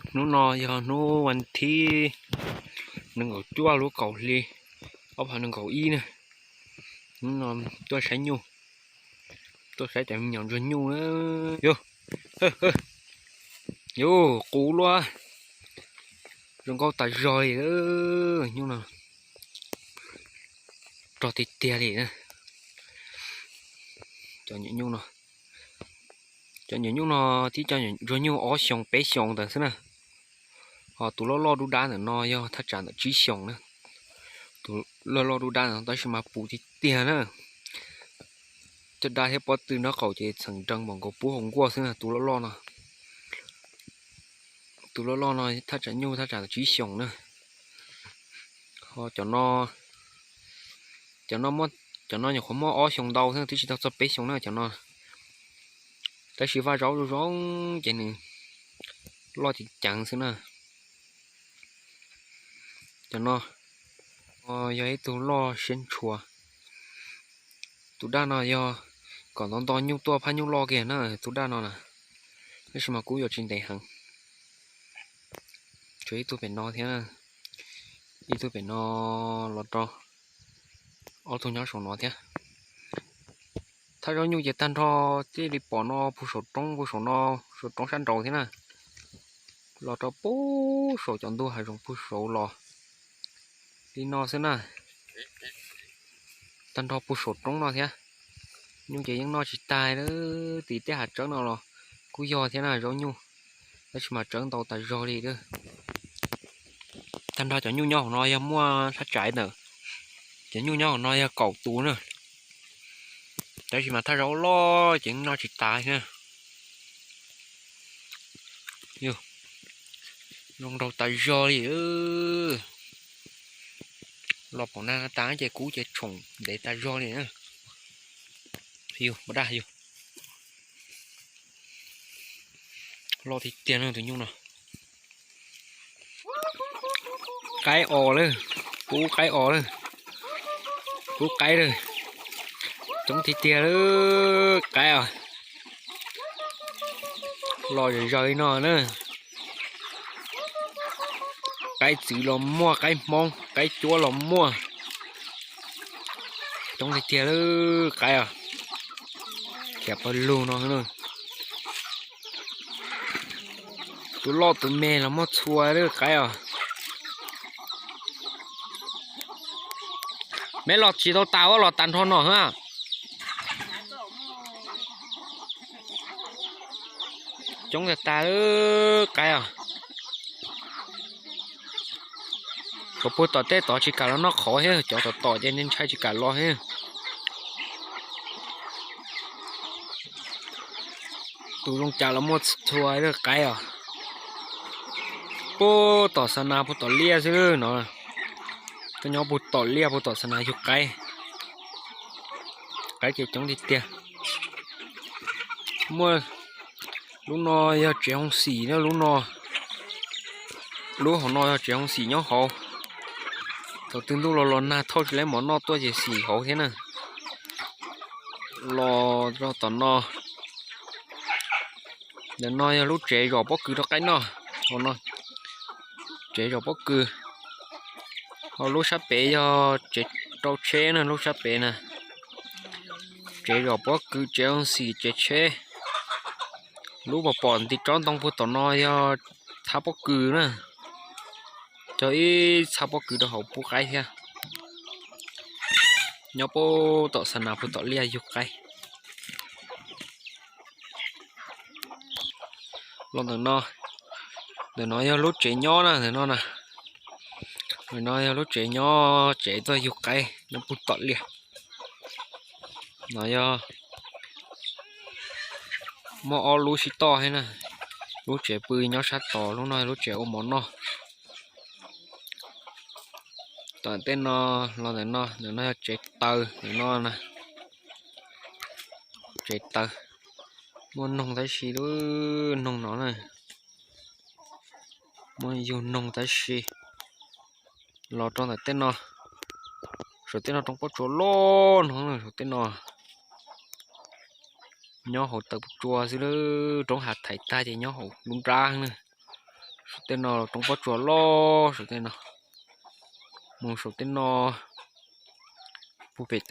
Hnub no yog hnub vas thib nees nkaum cuaj lub kaum hli ob phav nees nkaum ib na. Hnub no tuaj saib nyuj, tuaj saib cov me nyuam ntsuag nyuj na. Yus, yus qus luaj, zoo nkauj tas zog li nyuj no, rog tiag tiag li. Cov nyuam nyuj no, cov nyuam nyuj no twb cov nyuam ntsuag nyuj ob xyoos peb xyoos ntawd xwb na. Ho tus loj loj dub dab ntawm no yog thaj tsam ntawm tsib xyoos na. Tus loj loj dub dab ntawm no tab sis mas puv tiag tiag na. Caj dab thiab pob tw nraub qaum ces txheem nrees npaum nkaus pub hauv nkuaj xwb na tus loj loj no. Tus loj loj no thaj tsam nyuj thaj tsam ntawm tsib xyoos na. Ho cov no, cov no nyuam qhuav muaj ob xyoos ntau xwb twb tsis tau txog peb xyoos na cov no. Tab sis vaj zaub zoo zoo ces nws loj ceev ceev xwb na. Cov no yog ib tug loj siab ntshua. Tus daj no yog kom nto nto nyuj tuaj phab nyuj loj kiag na tus daj no na. Tab sis mas kuj yuav tsis ntev heev. Tshuav ib tug pem no thiab, ib tug pem no los rau, ob tug nyob saum no thiab. Thaj zaub nyuj ces tag nrho, thiaj li pom no puag saum roob, puag saum no, saum roob sab nraud thiab na. Los rau puag saum cov ntug hav zoov puag saud los li no xwb na. Tag nrho puag saum roob no thiab. Nyuj ces yeej noj tsis tag li, tim tej hav tsawb no los kuj yog thiab na zaub nyuj, tab sis mas tsawb ntau tas zog li. Tag nrho cov nyuj nyob hauv no yog muaj thaj tsam ntawm, cov nyuj nyob hauv no yog kaum tus na. Tab sis mas thaj zaub loj ces noj tsis tas na. Zoo nraug tas zog li. Los pom na tas ces kub ces tshoom ntev tas zog li. Yus, npau daj yus. Loj tiag tiag na tus nyuj no. Qaib os lawm, kub qaib os lawm, kub qaib lawm. Coob tiag tiag lawm qaib os. Los zaws zaws li no na. Qaib txwv los muaj, qaib hmoob qaib cuab los muaj. Coob tiag tiag lawm qaib os. Khiav pawg lug no. Tus loj tus me los muaj txhua lawm qaib os. Meb los tsis tau tas, los tas nrho no a. Coob tag tas lawm qaib os. Cov puag tom tej tod tsis kam los noj qhauv thiab, cov tom tom ces ntshai tsis kam los thiab. Tus zoo cas los muaj txhua lawm qaib os. Puag tom xa nas puag tom liaj xwb no. Koj nyob puag tom liaj puag tom xa nas yug qaib. Qaib ces coob tiag tiag. Muaj lub no yog tsev hoo xim na, lub no, lub hauv no yog tsev hoo xim nyob hauv. Thaum twg ntuj los los nag thauj tsis lab mov noj tuaj ces xim hauv thiab na. Los rau tom no, ntawm no yog lub tsev zom pob kws rau qaib noj. Tsev zom pob kws. Ho lub sab pem yog tsev rau tsheb na, lub sab pem na. Tsev zom pob kws, tsev hoo xim, tsev tsheb. Lub pom pom nti tsob ntoo puag tom no yog txhab pob kws na. Cog ib txhab pob kws rau hauv pub qaib thiab. Nyob puag tom xa nas puag tom liaj yug qaib. Los ntawm no, ntawm no yog lub tsev nyob na, ntawm no na. Ntawm no yog lub tsev nyob, tsev tuaj yug qaib nyob puag tom liaj. No yog muaj ob lub sib toj thiab na. Lub tsev pw nyob sab tod, lub no lub tsev ua mov noj. Tom tej no los ntawm no, ntawm no yog tsev taws, ntawm no na. Tsev taws, muaj noog tab sis lub noog no na, muaj yug noog tab sis los rau ntawm tej no, saum tej no roob pob tsuas loj no, saum tej no nyob hauv taws pob tsuas xwb, roob hav thaiv tag ces nyob hauv lub nrab na. Saum tej no roob pob tsuas loj saum tej no, mus saum tej no, puag pem tej